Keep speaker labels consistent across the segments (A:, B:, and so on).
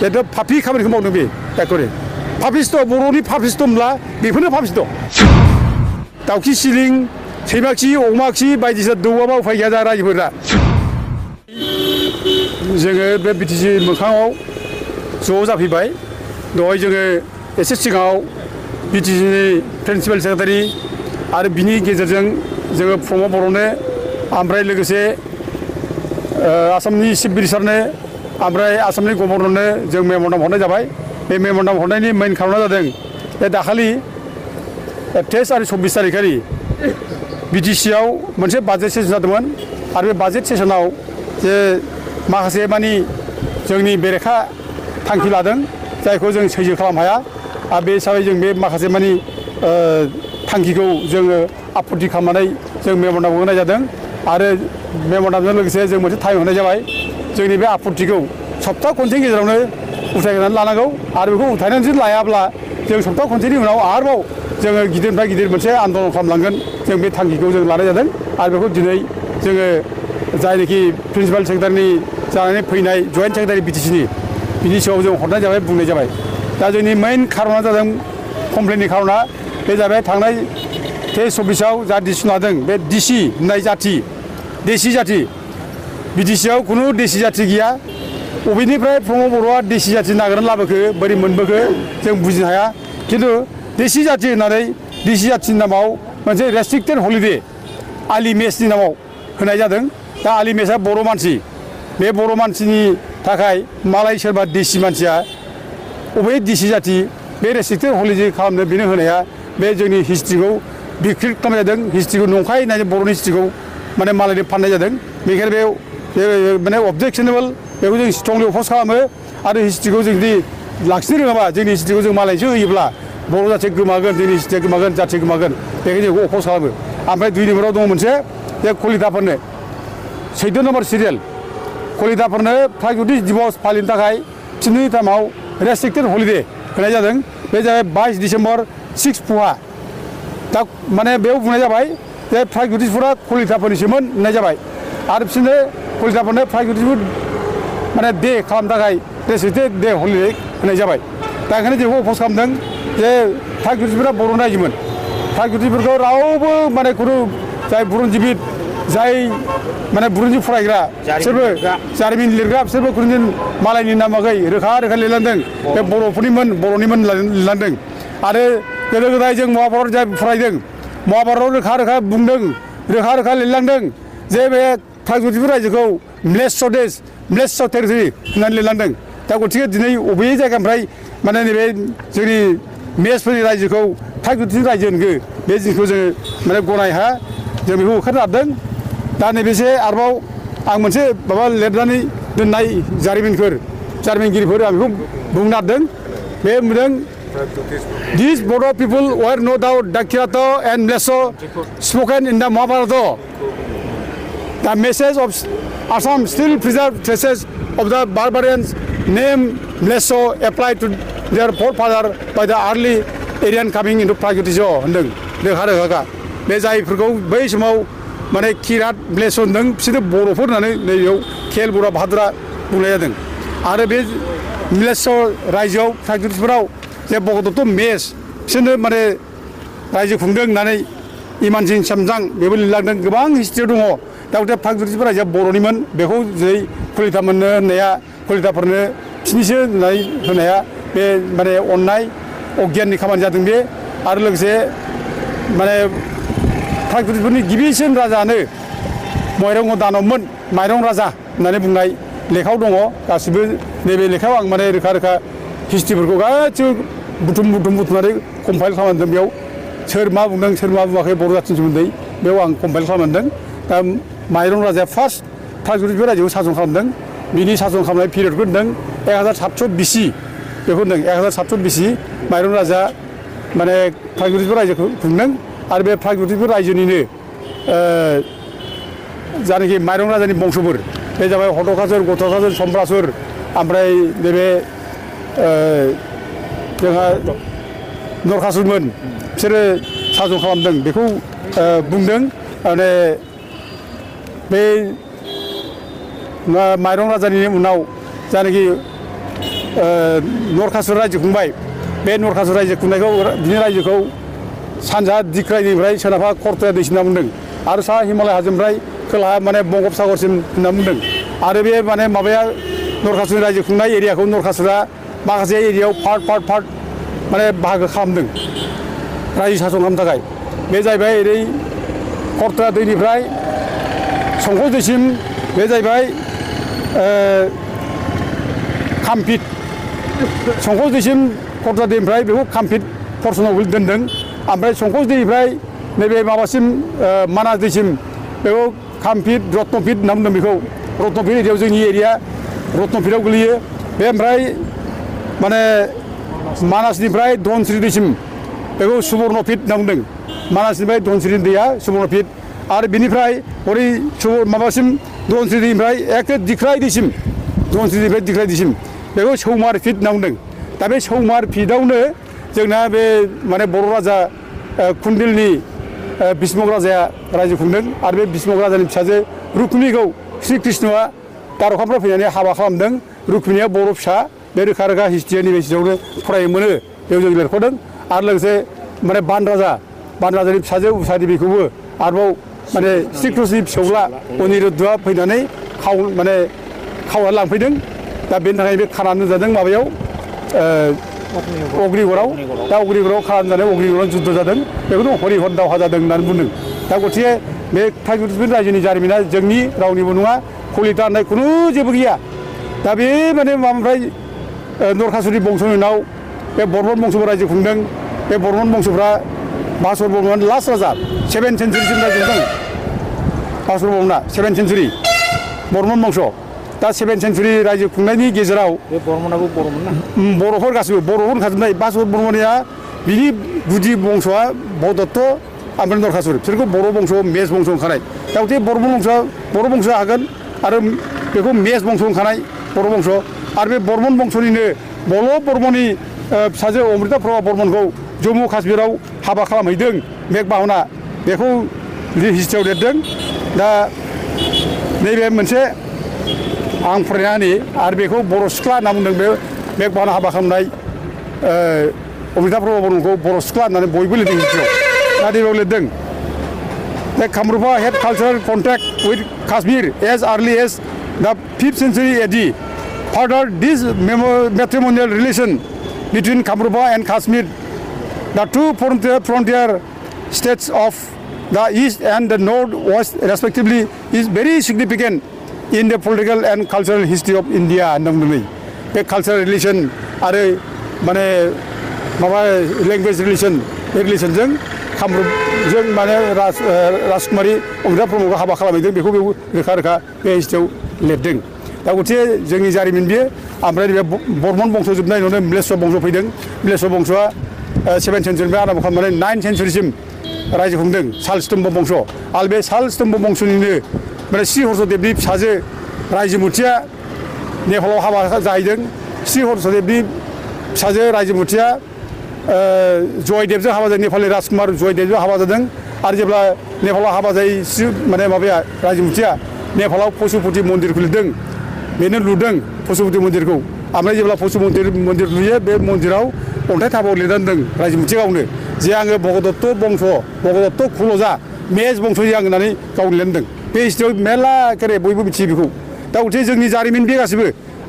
A: बेथ' पापि खामानिखौ मावदों बे एकरे पापिस्ट' बर'नि पापिस्ट' होनब्ला बेफोरनो पापिस्ट' दाउखि सिलिं सैमा खि अमा खि बायदिसिना दौवाबा उफाय गैया जा रायजोफोरा जोङो बे बिटिसि मोखाङाव ज' जाफैबाय दहाय जोङो एसे सिगाङाव बिटिसिनि प्रिन्सिपाल सेक्रेटारि आरो बिनि गेजेरजों जोङो प्रमद बर'नो ओमफ्राय लोगोसे आसामनि चिफ मिनिस्टारनो ओमफ्राय आसामनि गभर्नरनो जों मेम'रेन्डाम हरनाय जाबाय बे मेम'रेन्डाम हरनायनि मेइन खारना जादों बे दाखालि 23 आरो 24 तारिखारि बिटिसिआव मोनसे बाजेट सेसन जादोंमोन आरो बे बाजेट सेसनाव जे माखासे मानि जोंनि बेरेखा थांखि लादों जायखौ जों सैजो खालामनो हाया आरो बे हिसाबै जों बे माखासे मानि थांखिखौ जोङो आपत्ति खालामनानै जों मेम'रेन्डाम होनाय जादों आरो मेम'रेन्डामजों लोगोसे जों मोनसे टाइम होनाय जाबाय जोंनि बे आपत्तिखौ सप्ता खनसेनि गेजेरावनो उथायनानै लानांगौ आरो बेखौ उथायनानै जुदि लायाब्ला जों सप्ता खनसेनि उनाव आरोबाव जोङो गिदिरनिफ्राय गिदिर मोनसे आन्दलन खालामलांगोन जों बे थांखिखौ जों लानाय जादों आरो बेखौ दिनै जोङो जायनोखि प्रिन्सिपाल सेक्रेटारिनि जानानै फैनाय जइन्ट सेक्रेटारि बिटिसिनि बिनि सायाव जों हरनाय जाबाय बुंनाय जाबाय दा जोंनि मेइन खारना जादों कमप्लेननि खारना बे जाबाय थांनाय 23-24आव जा डिसिसन लादों बे डिसि होननाय जाथि देसि जाथि बिटिसिआव खुनु देसि जाथि गैया बबेनिफ्राय प्रमद बर'आ देसि जाथि नागिरनानै लाबोखो बोरै मोनबोखो जों बुजिनो हाया खिन्थु देसि जाथि होननानै देसि जाथिनि नामाव मोनसे रेस्ट्रिक्टेड हलिडे आलि मेचनि नामाव होनाय जादों दा आलि मेचआ बर' मानसि बे बर' मानसिनि थाखाय मालाय सोरबा देसि मानसिया बबे देसि जाथि बे रेस्ट्रिक्टेड हलिडे खालामनो बेनो होनाया बे जोंनि हिस्ट्रिखौ बिक्रि खालामनाय जादों हिस्ट्रिखौ नंखाय होननानै बर'नि हिस्ट्रिखौ माने मालायनो फाननाय जादों बेनिखायनो बे माने अबजेक्सनेबल बेखौ जों स्ट्रंलि अप'ज खालामो आरो हिस्ट्रिखौ जों जुदि लाखिनो रोङाबा जोंनि हिस्ट्रिखौ जों मालायसो होयोब्ला बर' जाथि गोमागोन जोंनि हिस्ट्रिया गोमागोन जाथि गोमागोन बेखायनो जों बेखौ अप'ज खालामो ओमफ्राय 2 नम्बराव दङ मोनसे बे कलिताफोरनो 14 नम्बर सिरियाल कलिताफोरनो फ्लाइट दिबस फालिनो थाखाय बिसोरनि टाइमाव रेस्ट्रिक्टेड हलिडे होनाय जादों बे जाबाय 22 डिसेम्बर 6 पुहा दा माने बेयाव बुंनाय जाबाय जे फ्लाइट दिबसफोरा कलिताफोरनिसोमोन होननाय जाबाय आरो बिसोरनो कलिताफोरनो फ्लाइट दिबस माने डे खालामनो थाखाय रेस्ट्रिक्टेड डे हलिडे होनाय जाबाय दा ओंखायनो जों अप'ज खालामदों जे फ्लाइट दिबसफोरा बर' रायजोमोन फ्लाइट दिबसफोरखौ रावबो माने खुनु जाय बुरनजिबि जाय माने बुरनजि फरायग्रा बिसोरबो जारिमिन लिरग्रा बिसोरबो खुनु मालायनि नामाखै रोखा रोखा लिरलांदों बे बर'फोरनिमोन बर'निमोन लिरलांदों आरो गोदो गोदाय जों महाभारत जाय फरायदों महाभारतआव रोखा रोखा बुंदों रोखा रोखा लिरलांदों जे बे फ्लाइट दिबस रायजोखौ म्लेच्छ देश म्लेच्छ टेरिटरि होननानै लिरलांदों दा गतिके दिनै बबे जायगानिफ्राय माने नैबे जोंनि मेचफोरनि रायजोखौ फ्लाइट दिबस रायजो होनगो बे जिनिसखौ जोङो माने गनाय हाया जों बेखौ होखारनो हादों दा नैबेसे आरोबाव आं मोनसे माबा लिरनानै दोननाय जारिमिनगिरिफोर आं बेखौ बुंनो नागिरदों बे बुंदों These Bodo people were no doubt Dakiratha and Mlesso spoken in the Mahabharata. The message of Assam still preserved traces of the barbarians name Mlesso applied to their forefather by the early Aryan coming into Pragyutisho होनदों रोखा रोखा बे जायफोरखौ बै समाव माने किरात म्लेच्छ होनदों बिसोरो बर'फोर होननानै नैबेयाव खेल बर' भाद्रा बुंनाय जादों आरो बे म्लेच्छ रायजोआव प्रागज्योतिषफोराव जे भगदत्त मेच बिसोरनो माने रायजो खुंदों होननानै इमानसिं सामजां बेबो लिरलांदों गोबां हिस्ट्रियाव दङ दा गथे प्रागज्योतिष रायजोआ बर'निमोन बेखौ जेरै कलितामोननो होननाया कलिताफोरनो बिसोरनिसो होननाय होनाया बे माने अननाय अगियाननि खामानि जादों बे आरो लोगोसे माने प्रागज्योतिषफोरनि गिबिसिन राजानो माइरं दानबमोन माइरं राजा होननानै बुंनाय लेखायाव दङ गासिबो नैबे लेखायाव आं माने रोखा रोखा हिस्ट्रिफोरखौ गासिबो बुथुमनानै कम्पाइल खालामदों बेयाव सोर मा बुंदों सोर मा बुङाखै बर' जाथिनि सोमोन्दै बेयाव आं कम्पाइल खालामदों दा माइरं राजाया फार्स्ट प्रागज्योतिष रायजोखौ सासन खालामदों बिनि सासन खालामनाय पिरियडखौ होनदों 1700 बिसि बेखौ होनदों 1700 बिसि माइरं राजा माने प्रागज्योतिष रायजोखौ खुंदों आरो बे प्रागज्योतिष रायजोनिनो जानाखि माइरं राजानि बंसफोर बे जाबाय हटकासुर गटकासुर सम्रासुर ओमफ्राय नैबे जोंहा नरकासुरमोन बिसोरो सासन खालामदों बेखौ बुंदों माने बे माइरं राजानि उनाव जानाखि नरखासुर रायजो खुंबाय बे नरखासुर रायजो खुंनायखौ बिनि रायजोखौ सानजा दिख्रायनिफ्राय सोनाबहा खरथया दैसिम होनना बुंदों आरो साहा हिमालय हाजोनिफ्राय खोलाहा माने बंगोपसागरसिम होनना बुंदों आरो बे माने माबाया नरखासुरनि रायजो खुंनाय एरियाखौ नरखासुरा माखासे एरियायाव पार्ट माने बाहागो खालामदों रायजो सासन खालामनो थाखाय बे जाहैबाय ओरै खरथया दैनिफ्राय संकस दैसिम बे जाहैबाय कामपिट संकस दैसिम खरथया दैनिफ्राय बेखौ कामपिट पर्सनाव दोनदों ओमफ्राय संकस दैनिफ्राय नैबे माबासिम मानास दैसिम बेखौ कामपिट रत्नपिट होनना बुंदों बेखौ रत्नपिट एरियायाव जोंनि एरिया रत्नपिटआव गोलैयो बे ओमफ्राय माने मानासनिफ्राय धनस्रि दैसिम बेखौ सुवर्णपिट होनना बुंदों मानासनिफ्राय धनस्रि दैया सुवर्णपिट आरो बिनिफ्राय हरै माबासिम धनस्रि दैनिफ्राय एखे दिख्राय दैसिम धनस्रिनिफ्राय दिख्राय दैसिम बेखौ सौमार पिट होनना बुंदों दा बे सौमार पिटआवनो जोंना बे माने बर' राजा कुन्दिलनि भीष्मक राजाया रायजो खुंदों आरो बे भीष्मक राजानि फिसाजो रुक्मिनिखौ श्री कृष्णआ दारखानिफ्राय फैनानै हाबा खालामदों रुक्मिनिया बर' फिसा बे रोखा रोखा हिस्ट्रिनि बेसिसावनो फरायनो मोनो बेयाव जों लिरख'दों आरो लोगोसे माने बान राजानि फिसाजो उषा देबीखौबो आरोबाव माने श्री कृष्णनि फिसौला अनिरुद्धआ फैनानै खावनानै लांफैदों दा बेनि थाखाय बे खानानै जादों माबायाव अग्निगड़आव दा अग्निगड़आव खालामनानै अग्निगड़आव जुद्ध जादों बेखौनो हरिहर दावहा जादों होननानै बुंदों दा गतिके बे टाइगर रायजोनि जारिमिना जोंनि रावनिबो नङा कलिता होननाय खुनु जेबो गैया दा बे माने माबानिफ्राय नरखासुरनि बंस'नि उनाव बे बर्मन बंस'बो रायजो खुंदों बे बर्मन बंस'फ्रा बासर बर्मन लास्ट राजा 7 सेन्चुरिसिम रायजो खुंदों बासर बर्मना 7 सेन्चुरि बर्मन बंस' दा 7 सेन्चुरि रायजो खुंनायनि गेजेराव
B: बे बर्मनाबो बर'मोन ना
A: बर'फोर गासिबो बर'फोर ओंखारजोबनाय बासर बर्मनिया बिनि गुदि बंस'आ भदत्त ओमफ्राय नरखासुर बिसोरखौ बर' बंस' मेस बंस' ओंखारनाय दा गतिके बर' बंस'आ हागोन आरो बेखौ मेस बंस' ओंखारनाय बर' बंस' आरो बे बर्मन बंस'निनो बल' बर्मननि फिसाजो अमृता प्रभा बर्मनखौ जम्मु काश्मीराव हाबा खालामहैदों मेघबाहना बेखौ हिस्ट्रियाव लिरदों दा नैबे मोनसे आं फरायनानै आरो बेखौ बर' सिख्ला होनना बुंदों बे मेघबाहना हाबा खालामनाय अमृता प्रभा बर्मनखौ बर' सिख्ला होननानै बयबो लिरदों हिस्ट्रियाव दा नैबेयाव लिरदों The Kamrupa had cultural contact with Kashmir as early as the 5th century AD. Further, this matrimonial relation between Kamrupa and Kashmir, the two frontier states of the east and the north-west respectively, is very significant in the political and cultural history of India. The cultural relation आरो माने माबा language relationजों कामरुपजों माने राजकुमारी अमृता प्रभुखौ हाबा खालामहैदों बेखौ रोखा रोखा बे हिस्ट्रियाव लिरदों दा गतिके जोंनि जारिमिन बेयो ओमफ्राय बे बर्मन बंस' जोबनाय उनावनो म्लेच्छ' बंस' फैदों म्लेच्छ' बंस'आ 7 सेन्चुरिनिफ्राय आरम्भ खालामनानै 9 सेन्चुरिसिम रायजो खुंदों शालस्तम्भ बंस' आरो बे शालस्तम्भ बंस'निनो माने श्री हर्षदेबनि फिसाजो रायजोमुथिया नेपालाव हाबा जाहैदों श्री हर्षदेबनि फिसाजो रायजोमुथिया जयदेबजों हाबा जादों नेपालनि राजकुमार जयदेबजों हाबा जादों आरो जेब्ला नेपालाव हाबा जायो माने माबाया रायजोमुथिया नेपालाव पशुपति मन्दिरखौ लिरदों बेनो लुदों पशुपति मन्दिरखौ ओमफ्राय जेब्ला पशुपति मन्दिर लुयो बे मन्दिराव अन्थाइ थाबाव लिरनानै दों रायजोमुथिया गावनो जे आङो भगदत्त बंस' भगदत्त खुलजा मेस बंस'नि आं होननानै गावनो लिरदों बे हिस्ट्रियाव मेरला एखेबारे बयबो मिथियो बेखौ दा गतिके जोंनि जारिमिन बे गासिबो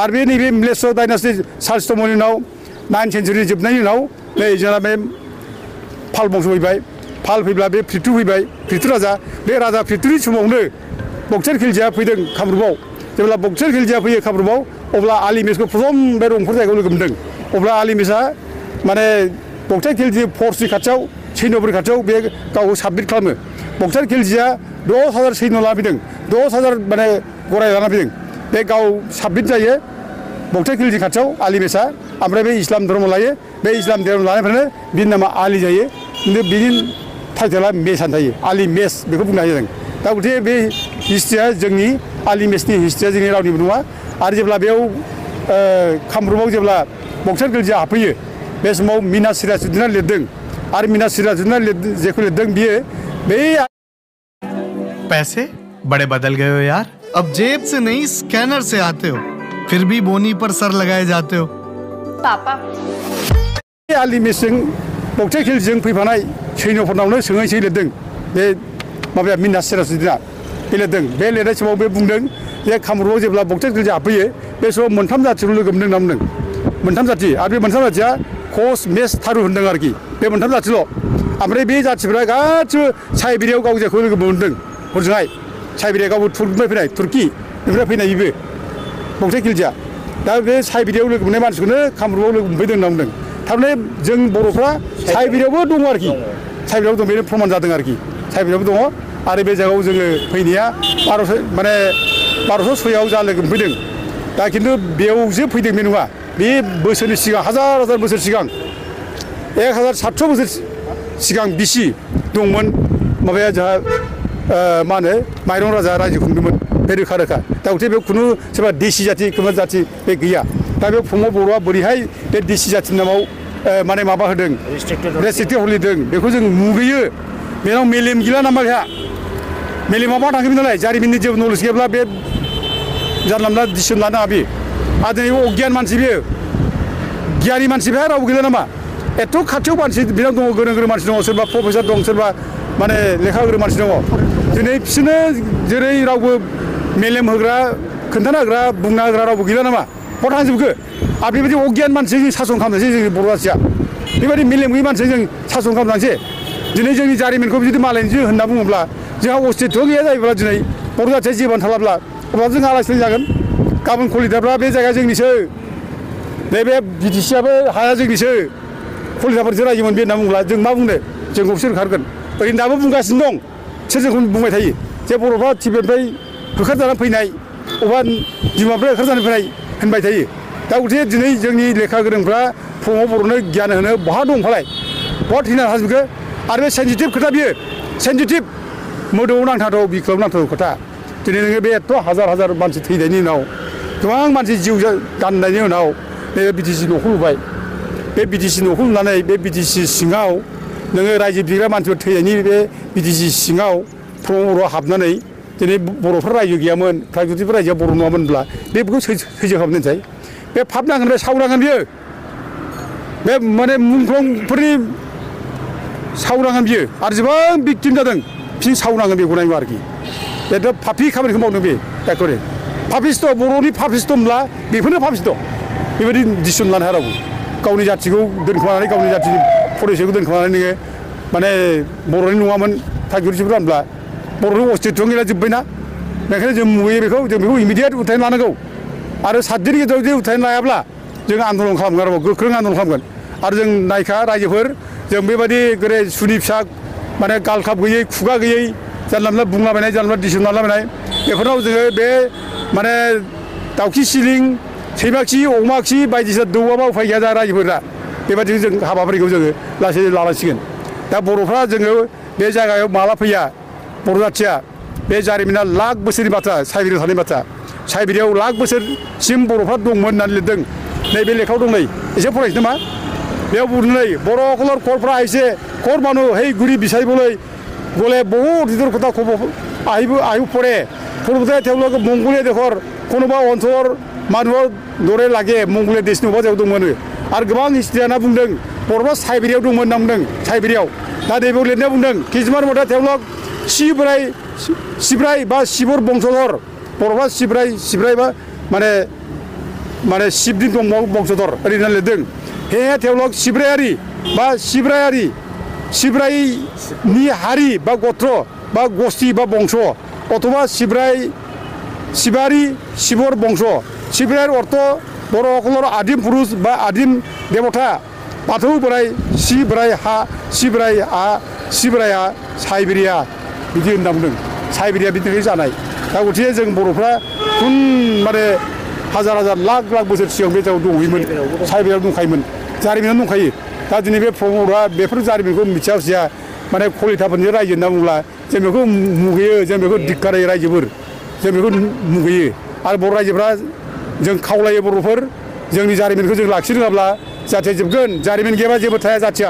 A: आरो बे नैबे म्लेच्छ' डाइनास्टि शालस्तम्भनि उनाव 9 सेन्चुरि जोबनायनि उनाव नै जोंना बे पाल बंस' फैबाय पाल फैब्ला बे पृथु फैबाय पृथु राजा बे राजा पृथुनि समावनो बक्सार खिलजिया फैदों कामरुपआव जेब्ला बक्सार खिलजिया फैयो कामरुपआव अब्ला आलिमेसखौ प्रथम बे रंफोर जायगायाव लोगो मोन्दों अब्ला आलिमेसआ माने बक्सार खिलजि फर्सनि खाथियाव सैन्यफोरनि खाथियाव बे गावखौ साबमिट खालामो बक्सार खिलजिया 10,000 सैन्य लाना फैदों 10,000 माने गराय लाना फैदों बे गाव साबमिट जायो बक्सार खिलजि खाथियाव आलिमेसआ ओमफ्राय बे इस्लाम धर्म लायो बे इस्लाम धर्म लानायनिफ्रायनो बिनि नामा आलि जायो खिन्थु बिनि टाइटेला मेसआनो थायो आलि मेस बेखौ बुंनो हायो जों दा गतिके बे हिस्ट्रिया जोंनि आलि मेसनि हिस्ट्रिया जोंनि रावनिबो नङा आरो जेब्ला बेयाव कामरुपआव जेब्ला बक्सार खिलजिया हाबफैयो बे समाव मीना सिराजुद्दीनआ लिरदों आरो मीना सिराजुद्दीनआ जेखौ लिरदों बियो बे
C: पैसे बड़े बदल गए हो यार। अब जेब से नहीं स्कैनर से आते हो, फिर भी बोनी पर सर लगाए जाते हो।
B: Papa.
A: आलि मेसें बक्थाय खेलजों फैफानाय सैन्यफोरनावनो सोङै सोङै लिरदों बे माबाया मिनास सेरासुद्दिना बे लिरदों बे लिरनाय समाव बे बुंदों जे कामरुपाव जेब्ला बक्थाय खेलजों हाबफैयो बे समाव मोनथाम जाथिखौ लोगो मोनदों होनना बुंदों मोनथाम जाथि आरो बे मोनथाम जाथिया कच मेस थारु होनदों आरोखि बे मोनथाम जाथिल' ओमफ्राय बे जाथिफोरा गासिबो साइबेरियाव गावजाखौ लोगो मोनदों हरजोंहाय साइबेरिया गावबो तुर्कनिफ्राय फैनाय तुर्की बेनिफ्राय फैनाय बेबो बक्थाय खेलजिया दा बे साइबेरियाव लोगो मोननाय मानसिखौनो कामरुपाव लोगो मोनफैदों होनना बुंदों थारमाने जों बर'फ्रा साइबेरियावबो दङ आरोखि साइबेरियाव दं बेनो प्रमान जादों आरोखि साइबेरियावबो दङ आरो बे जायगायाव जोङो फैनाया 1206आव जा लोगो मोनफैदों दा खिन्थु बेयावसो फैदों बे नङा बे बोसोरनि सिगां हाजार हाजार बोसोर सिगां 1700 बोसोर सिगां बिसि दंमोन माबाया जोंहा मा होनो माइरं राजा रायजो खुंदोंमोन बे रोखा रोखा दा गथे बेयाव खुनु सोरबा देसि जाथि खोमा जाथि बे गैया दा बे फंबाय बर'आ बोरैहाय बे देसि जाथिनि नामाव माने माबा होदों रेस्ट्रिक्टेड हलिदों बेखौ जों मुगैयो बेनाव मेलेम गैला नामा बेहा मेलेमा मा थांखोमोन नालाय जारिमिननि जेबो नलेज गैयाब्ला बे जानला मोनला डिसिसन लानो हाबि आरो दिनै अगियान मानसि बेयो गियानि मानसि बेहा रावबो गैला नामा एथ' खाथियाव मानसि बिनाव दङ गोरों गोरों मानसि दङ सोरबा प्रफेसार दं सोरबा माने लेखा गोरों मानसि दङ दिनै बिसोरनो जेरै रावबो मेलेम होग्रा खोन्थाना होग्रा बुंना होग्रा रावबो गैला नामा बहा थांजोबखो आरो बेबायदि अगियान मानसिजों जों सासन खालामनोसै जोंनि बर' जाथिया बेबायदि मेलेम गैयै मानसिजों जों सासन खालामनोसै दिनै जोंनि जारिमिनखौ जुदि मालायनिजों होनना बुङोब्ला जोंहा अस्तित्व गैया जायोब्ला दिनै बर' जाथिया जिबन थालाब्ला अब्ला जों आलासिनो जागोन गाबोन कलिताफ्रा बे जायगाया जोंनिसो बे बिटिसिआबो हाया जोंनिसो कलिताफोरसो रायजोमोन बे होनना बुङोब्ला जों मा बुंनो जोंखौ सोर होखारगोन ओरैनो दाबो बुंगासिनो दं सोर जोंखौ बुंबाय थायो जे बर'फ्रा टिबेटनिफ्राय होखारजानानै फैनाय अबा बिमानिफ्राय होखारजानानै फैनाय होनबाय थायो दा गथे दिनै जोंनि लेखा गोरोंफ्रा फुङाव बर'नो गियान होनो बहा दं फालाय बहा थैना थाजोबखो आरो बे सेन्सिटिभ खोथा बियो सेन्सिटिभ मोदोमाव नांथावथाव बिखायाव नांथावथाव खोथा दिनै नोङो बे एथ' हाजार हाजार मानसि थैनायनि उनाव गोबां मानसि जिउ गाननायनि उनाव बे बिटिसि न'खौ लुबाय बे बिटिसि न'खौ लुनानै बे बिटिसि सिङाव नोङो रायजो बिग्रा मानसिफोर थैनायनि बे बिटिसि सिङाव फुङाव बर'आ हाबनानै दिनै बर'फोर रायजो गैयामोन प्रागज्योतिफोर रायजोआ बर' नङामोनब्ला बेखौ सैजो खालामनोसै बे फाब नांगोन बे सावनांगोन बियो बे माने मुंख्लंफोरनि सावनांगोन बियो आरो जेसेबां भिक्टिम जादों बिसोर सावनांगोन बेखौ नायगौ आरोखि बेथ' पापि खामानिखौ मावदों बे एखरे पापिस्ट' बर'नि पापिस्ट' होनब्ला बेफोरनो पापिस्ट' बेबायदि डिसिसन लानो हाया रावबो गावनि जाथिखौ दोनखोमानानै गावनि जाथिनि फरिचयखौ दोनखोमानानै नोङो माने बर'नि नङामोन प्रागज्योतिफोर होनब्ला बर'नि अस्तित्व गैला जोब्बायना बेखायनो जों मुगैयो बेखौ इमिडियेट उथायनो लानांगौ आरो 7 दिननि गेजेराव जुदि उथायनो लायाब्ला जों आन्दलन खालामगोन आरो गोख्रों आन्दलन खालामगोन आरो जों नायखा रायजोफोर जों बेबायदि गोरे सुनि फिसा माने गालखाब गैयै खुगा गैयै जानला मोनला बुंलाबायनाय जानला मोनला डिसिसन लालाबायनाय बेफोरनाव जोङो बे माने दाउखि सिलिं सैमा खि अमा खि बायदिसिना दौवाबा उफाय गैया जा रायजोफोरा बेबायदिनो जों हाबाफारिखौ जोङो लासै लानांसिगोन दा बर'फ्रा जोङो बे जायगायाव माला फैया बर' जाथिया बे जारिमिना लाख बोसोरनि बाथ्रा साइबेरियाव थानाय बाथ्रा साइबेरियाव लाख बोसोरसिम बर'फ्रा दंमोन होननानै लिरदों नैबे लेखायाव दं नै एसे फरायसै नामा बेयाव बुंदों नै बर' कलर करफ्रा आइसे कर मानु हेই গুৰি বিচাৰিবলৈ গ'লে বহুত দিনৰ কথা ক'ব আহিব পৰে পূৰ্বতে তেওঁলোকে মংগোলীয় দেশৰ কোনোবা অঞ্চলৰ মানুহৰ দৰে লাগে মংগোলীয় देशनि अबा जायगायाव दंमोन आरो गोबां हिस्ट्रियाना बुंदों बर'फ्रा साइबेरियाव दंमोन होनना बुंदों साइबेरियाव दा नैबेयाव लिरनाया बुंदों किसुमान मथे তেওঁলোक सिब्राय बा सिबर बंशधर बर'फ्रा सिब्राय बा माने शिबनि बंशधर ओरैनो लिरदों हे তেওঁলোक सिब्रायारि बा सिब्रायनि हारि बा गत्र बा गस्थि बा बंश अथवा शिबारि शिबर बंश सिब्रायर अर्थ बर'फोर आदिम पुरुष बा आदिम देवता बाथौ बोराय सिब्राया साइबेरिया बिदि होनना बुंदों साइबेरिया बिदिनो जानाय दा गथिखे जों बर'फ्रा खुन माने हाजार हाजार लाख बोसोर सिगां बे जायगायाव दंहैयोमोन साइबेरियाव दंखायोमोन जारिमिनाव दंखायो दा दिनै बे प्रमदआ बेफोर जारिमिनखौ मिथिया हसिया माने कलिताफोरनि रायजो होनना बुङोब्ला जों बेखौ मुगैयो जों बेखौ धिक्कारायो रायजोफोर जों बेखौ मुगैयो आरो बर' रायजोफ्रा जों खावलायो बर'फोर जोंनि जारिमिनखौ जों लाखिनो रोङाब्ला जाहाथे जोबगोन जारिमिन गैयाबा जेबो थाया जाथिया